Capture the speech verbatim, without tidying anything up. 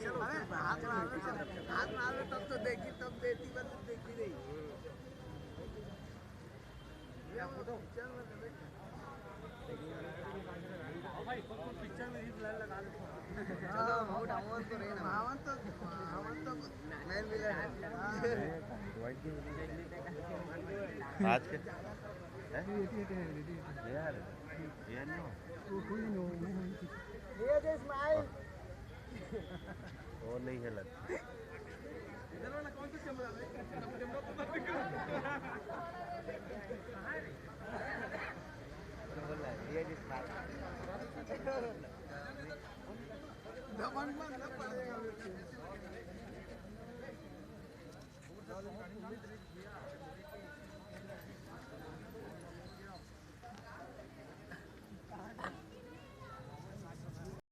चलो, अरे, हाथ मार लो, हाथ मार लो, तब तो देखी, तब देखी, बस देखी नहीं। भाई, कौन कौन पिक्चर में ही प्लान लगा दे। चलो, हम तो रहे ना। हम तो, हम तो main villain है। आज के? हैं? ये यार, ये नहीं हो। ये दे smile। वो नहीं है लगता।